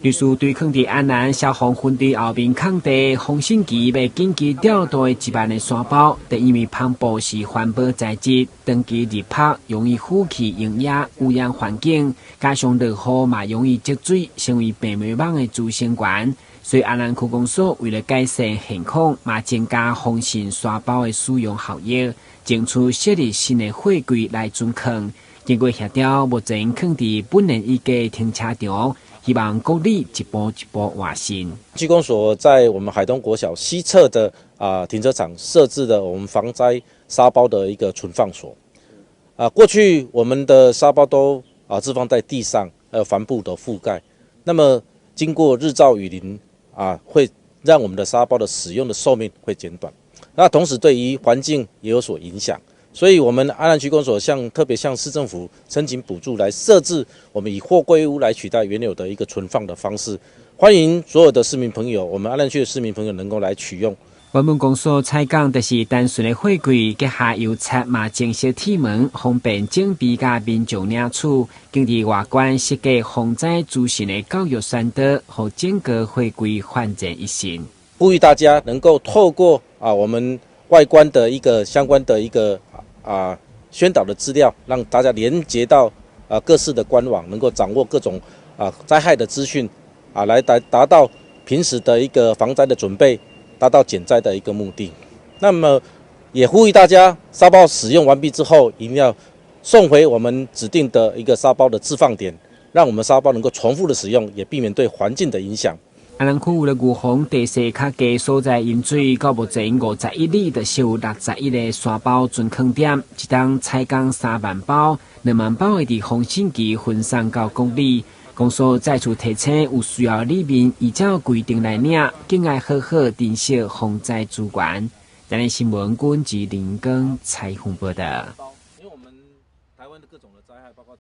律師對囥佇安南消防分隊後面空地，防汛期欲緊急調度的1萬个沙包，但因為帆布是環保材質，長期日曬容易腐去營養，污染環境，加上落雨嘛容易積水，成為病媒蚊的滋生源。所以安南區公所為了改善現況，嘛增加防汛沙包的使用效益，爭取設立新的貨櫃來存囥。經過協調，目前囥佇本年一家停車場。希望鼓勵一步一步完善。區公所在我們海東國小西側的停車場設置了我們防災沙包的一個存放所。過去我們的沙包都置放在地上，還有帆布的覆蓋。那麼經過日照雨淋會讓我們的沙包的使用的壽命會減短。那同時對於環境也有所影響。所以，我們安南區公所特別向市政府申請補助，來設置我們以貨櫃屋來取代原有的一個存放的方式。歡迎所有的市民朋友，我們安南區的市民朋友能夠來取用。原本公所採講就是單純的貨櫃，閣下油漆嘛增設鐵門，方便整備佮民眾領取。經佇外觀設計防災資訊的教育宣導，予整個貨櫃煥然一新。呼籲大家能夠透過我們外觀的一個相關的一個宣導的資料，讓大家連接到各式的官網，能夠掌握各種災害的資訊，來達到平時的一個防災的準備，達到減災的一個目的。那麼也呼籲大家，沙包使用完畢之後，一定要送回我們指定的一個沙包的置放點，讓我們沙包能夠重複的使用，也避免對環境的影響。安南區為了預防地勢較低所在淹水，到目前51里就設有61個沙包存囥點，一冬採購3萬包、2萬包會佇防汛期分送到各里。公所再次提醒有需要里民依照規定來領，更愛好好珍惜防災資源。台灣新聞軍自林耕採訪報道。因為我們台灣的各種的災害，包括